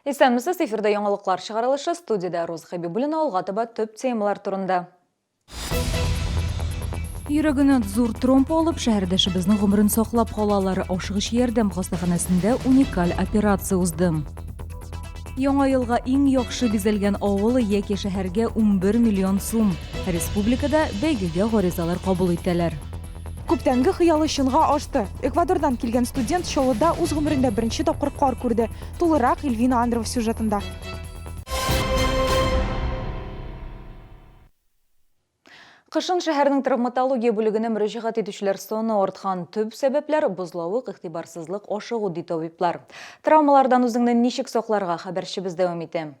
Исәнмесез, эфирда яңалыклар чыгарылышы, студиядә Роза Хәбибуллина, алга таба төп темалар турында. Йөрәгенә зур тромб алып, шәһәрдәшебезнең гомерен саклап калалар. Ашыгыч ярдәм хастаханәсендә уникаль операция узды. Яңа елга иң яхшы бизәлгән авыл яки шәһәргә 11 миллион сум. Республикада бәйгегә гаризалар кабул итәләр. Күптәнге хыялы чынга ашты. Эквадордан килгән студент Чаллыда үз гомерендә беренче тапкыр кар күрде. Тулырак Эльвина Андрова сюжетында. Кышын шәһәрнең травматология бүлегенә мөрәҗәгать итүчеләр саны арткан. Төп сәбәпләр, бозлавык, игътибарсызлык, ашыгу, ди табиблар. Травмалардан үзеңне ничек сакларга, хәбәрчебез дәвам итә.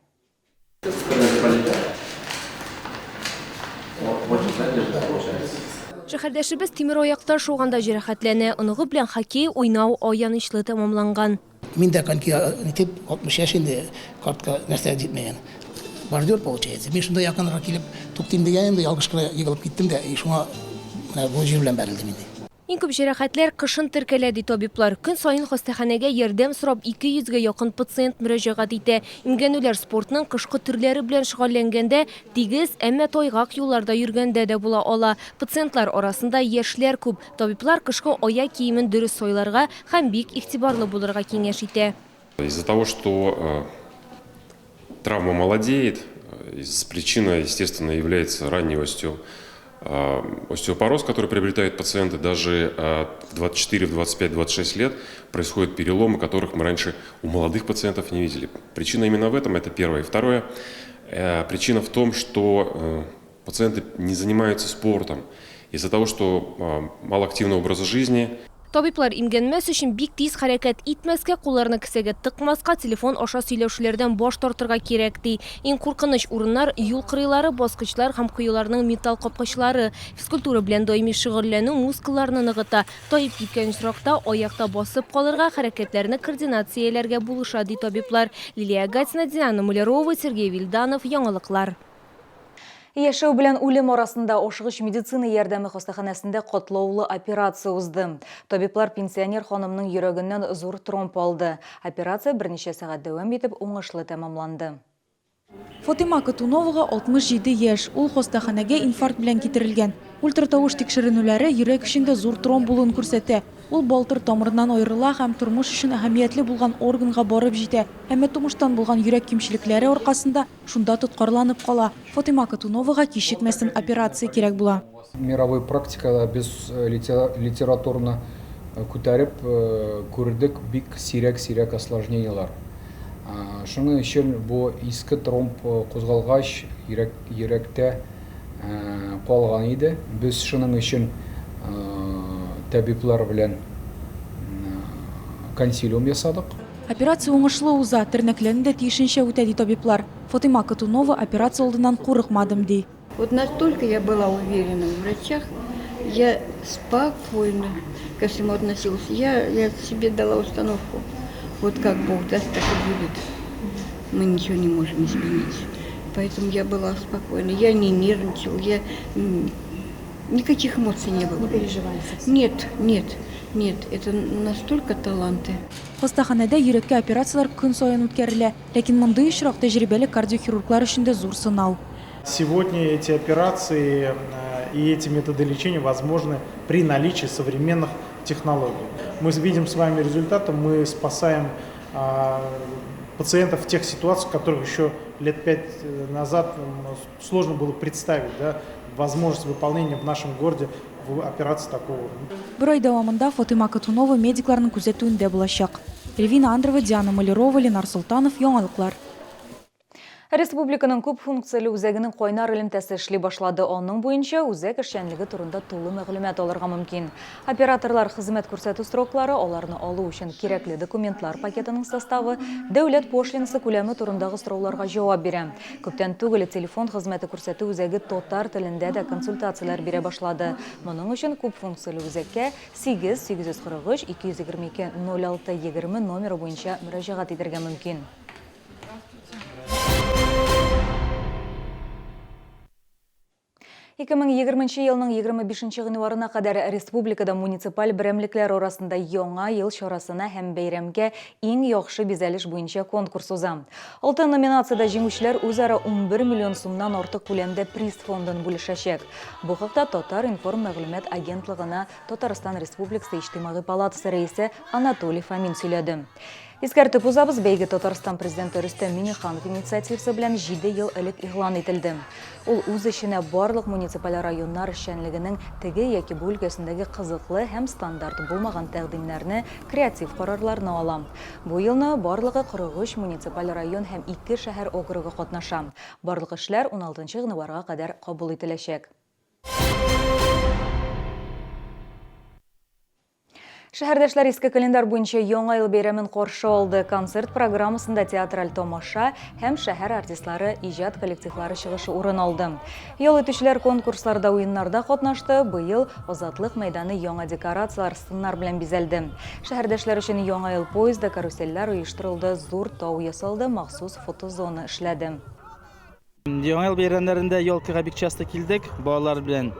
Шәһәрдәшебез тимераякта шуганда җәрәхәтләнә. Оныгы белән хоккей уйнау аянычлы тәмамланган. Мин дә коньки итеп, 60 яшь инде, картка нәрсә җитмәгән. Бордюр получается. Мин шунда якынрак килеп туктыйм дигән инде, ялгыш кына егылып киттем дә, и шуңа менә бу җир белән бәрелдем инде. Иң күп җәрәхәтләр кышын теркәлә, ди табиблар. Көн саен хастаханәгә ярдәм сорап 200 гә якын пациент мөрәҗәгать итә. Имгәнүләр спортның кышкы төрләре белән шөгыльләнгәндә, тигез, әмма тайгак юлларда йөргәндә дә була ала. Пациентлар арасында яшьләр күп. Табиблар кышкы аяк киемен дөрес сайларга һәм бик игътибарлы булырга киңәш итә. Из-за того, что травма молодеет, причина, естественно, является ранний остеопороз, который приобретают пациенты даже в 24, в 25, 26 лет, происходят переломы, которых мы раньше у молодых пациентов не видели. Причина именно в этом, это первое. И второе, причина в том, что пациенты не занимаются спортом из-за того, что малоактивного образа жизни. Табиблар имгәнмәс өчен бик тиз хәрәкәт итмәскә, кулларны кесәгә тыкмаска, телефон аша сөйләшүләрдән баш тартырга кирәк, ди. Иң куркыныч урыннар, юл кырыйлары, баскычлар һәм коеларның металл капкачлары. Физкультура белән даими шөгыльләнү мускулларны ныгыта, таеп киткән очракта аякта басып калырга, хәрәкәтләрне координацияләргә булыша, ди табиблар. Лилия Гатина, Диана Мулярова, Сергей Вильданов, Яңалыклар. Яшәү белән үлем арасында ашыгыч медицина ярдәме хастаханәсендә катлаулы операция узды. Табиблар пенсионер ханымның йөрәгеннән зур тромб алды. Операция берничә сәгать дәвам итеп, уңышлы тәмамланды. Фатыйма Катуновага 67 яшь. Ул хастаханәгә инфаркт белән китерелгән. Ультратавыш тикшеренүләре йөрәк эчендә зур тромб булуын күрсәтә. Ул балтыр тамырыннан аерыла һәм тормыш өчен әһәмиятле булган органга барып җитә. Әмма тумыштан булган йөрәк кимчелекләре аркасында Шунда тоткарланып кала. Фатыйма Катуновага кичекмәстән операция кирәк була. Мировой практикада без литератураны күтәреп күрдек бик сирәк-сирәк осложнениелар. Шуның өчен бу иске тромб кузгалгач, йөрәк йөрәктә калган иде. Без шуның өчен табиблар белән консилиум ясадык. Операция уңышлы уза, тернәкләнү дә тиешенчә үтә, ди табиблар. Фатыйма Катунова операция алдыннан курыкмадым, ди. Вот настолько я была уверена в врачах, я спокойно ко всему относилась. Я, я себе дала установку, вот как Бог даст, так и будет. Мы ничего не можем изменить. Поэтому я была спокойна, я не нервничала, я никаких эмоций не было. Не переживали совсем? Нет, нет, нет, это настолько таланты. Хастаханәдә йөрәккә операцияләр көн саен үткәрелә. Ләкин мондый очрак тәҗрибәле кардиохирурглар өчен дә зур сынау. Сегодня эти операции и эти методы лечения возможны при наличии современных технологий. Мы видим с вами результаты, мы спасаем пациентов в тех ситуациях, которых еще лет пять назад сложно было представить, да, возможность выполнения в нашем городе операции такого уровня. Бер ай дәвамында Фатыйма Катунова медикларның күзәтүендә булачак. Эльвина Андрова, Диана Малярова, Ленар Солтанов, Яңалыклар. Республиканың күп функцияле үзәгенең кайнар элемтәсе эшли башлады. Аның буенча үзәк эшчәнлеге турында тулы мәгълүмат алырга мөмкин. Операторлар хезмәт күрсәтү сроклары, аларны алу өчен кирәкле документлар пакетының составы, дәүләт пошлинасы күләме турындагы сорауларга җавап бирә. Күптән түгел телефон хезмәте күрсәтү үзәге татар телендә дә консультацияләр бирә башлады. Моның өчен күп функцияле үзәккә 8 843 222 06 20 номеры буенча мөрәҗәгать итәргә мөмкин. 2020 елның 25 гыйнварына кадәр республикада муниципаль берәмлекләр арасында Яңа ел чарасына һәм бәйрәмгә иң яхшы бизәлеш буенча конкурс уза. Алты номинациядә җиңүчеләр үзара 11 миллион сумнан артык күләмдә приз фондын бүлешәчәк. Бу хакта Татар-информ мәгълүмат агентлыгына Татарстан Республикасы Иҗтимагый палатасы рәисе Анатолий Фомин сөйләде. Искәртеп узабыз, бәйге Татарстан Президенты Рөстәм Миңнеханов инициативасы белән җиде ел элек игълан ителде. Ул үз эченә барлык муниципаль районнар эшчәнлегенең теге яки бу өлкәсендәге кызыклы һәм стандарт булмаган тәкъдимнәрне, креатив карарларны ала. Бу елны барлыгы 43 муниципаль район һәм ике шәһәр округы катнаша. Барлык эшләр уналтынчы гыйнварга кадәр кабул ителәчәк. Шәһәрдәшләр иске календарь буенча Яңа ел бәйрәмен каршы алды. Концерт программасында театраль тамаша һәм шәһәр артистлары, иҗат коллективлары чыгышы урын алды. Ял итүчеләр конкурсларда, уеннарда катнашты. Быел Азатлык мәйданы яңа декорацияләр, сыннар белән бизәлде. Шәһәрдәшләр өчен Яңа ел поезды, карусельләр оештырылды, зур тау ясалды, махсус фотозона эшләде. Яңа ел бәйрәмнәрендә елкага бик часто килдек балалар белән.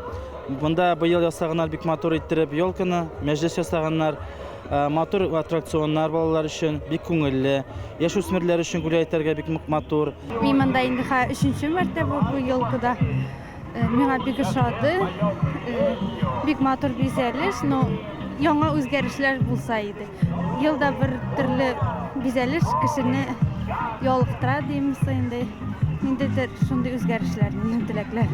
Монда быел ясаганнар бик матур иттереп елканы, мәҗлес ясаганнар. Э, матур аттракционнар балалар өчен, бик күңелле. Яшүсмерләр өчен гулять итәргә бик матур. Мин монда инде өченче мәртәбә бу елкада. Э, миңа бик ошады. Э, бик матур бизәлеш, но яңа үзгәрешләр булса иде. Елда бер төрле бизәлеш кешене ялыктыра димме инде. Ниндидер шундый үзгәрешләр, минем теләкләр.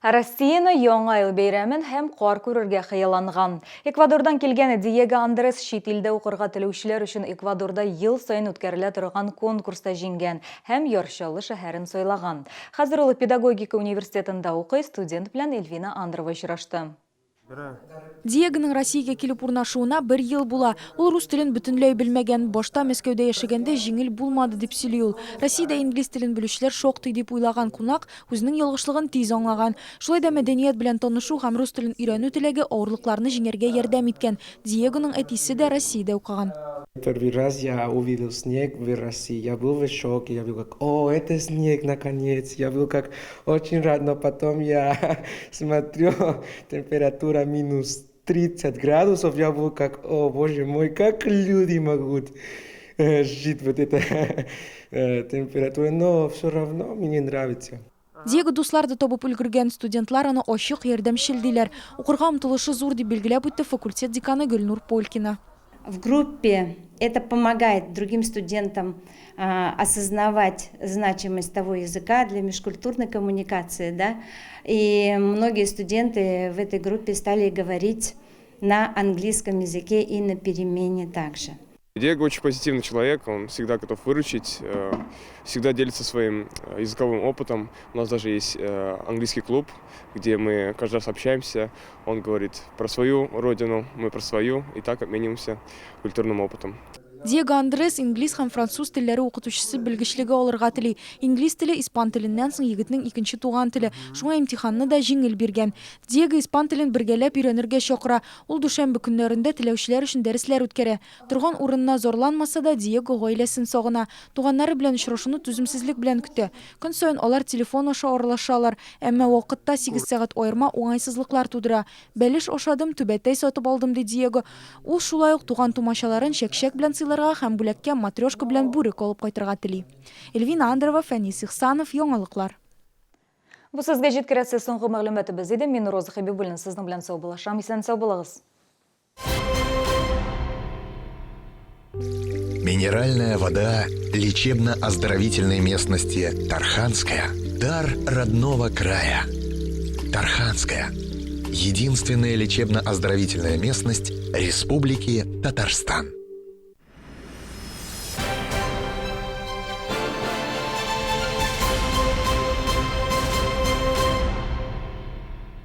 Россияне Яңа ел бәйрәмен һәм кар күрергә хыялланган. Эквадордан килгән Диего Андрес чит илдә укырга теләүчеләр өчен Эквадорда ел саен үткәрелә торган конкурста җиңгән һәм Яр Чаллы шәһәрен сайлаган. Хәзер ул педагогика университетында укый, студент белән Эльвина Андрова очрашты. Диегоның Россиягә килеп урнашуына бер ел була. Ул рус телен бөтенләй белмәгән. Башта Мәскәүдә яшәгәндә җиңел булмады, дип сөйли ул. Россиядә инглиз телен белүчеләр шактый, дип уйлаган кунак үзенең ялгышлыгын тиз аңлаган. Шулай да мәдәният белән танышу һәм рус телен өйрәнү теләге авырлыкларны җиңәргә ярдәм иткән. Диегоның әтисе дә Россиядә укыган. Первый раз я увидел снег в России, я был в шоке, я был как, о, это снег, наконец, я был как очень рад, но потом я смотрю, температура минус 30 градусов, я был как, о, боже мой, как люди могут жить вот эта температура, но все равно мне нравится. Диего дуслар да табып өлгергән, студентлар аны ачык, ярдәмчел диләр. Укырга омтылышы зур, дип билгеләп үтте факультет деканы Гөлнур Полькина. В группе это помогает другим студентам осознавать значимость того языка для межкультурной коммуникации, да. И многие студенты в этой группе стали говорить на английском языке и на перемене также. Диего очень позитивный человек, он всегда готов выручить, всегда делится своим языковым опытом. У нас даже есть английский клуб, где мы каждый раз общаемся. Он говорит про свою родину, мы про свою, и так обмениваемся культурным опытом. Диего Андрес инглиз һәм француз телләре укытучысы белгечлеге алырга тели. Инглиз теле испан теленнән соң егетнең икенче туган теле. Шуңа имтиханны да җиңел биргән. Диего испан телен бергәләп өйрәнергә чакыра. Ул дүшәмбе көннәрендә теләүчеләр өчен дәресләр үткәрә. Торган урынына зарланмаса да, Диего гаиләсен сагына. Туганнары белән очрашуны түземсезлек белән көтә. Көн саен алар телефон аша аралашалар. Әмма вакытта сигез сәгать аерма уңайсызлыклар тудыра. Бәлеш ашадым, түбәтәй сатып алдым, ди Диего. Ул шулай ук туган-тумачаларын чәкчәк белән сыйларга һәм бүләккә матрешка белән бүрек алып кайтырга тели. Эльвина Андрова, Фәнис Ихсанов, Яңалыклар. Бу сезгә җиткерәсе соңгы мәгълүматыбыз иде. Мин Роза Хәбибуллина сезнең белән саубуллашам. Исән-сау булыгыз. Минеральная вода лечебно-оздоровительной местности Тарханская – дар родного края. Тарханская – единственная лечебно-оздоровительная местность Республики Татарстан.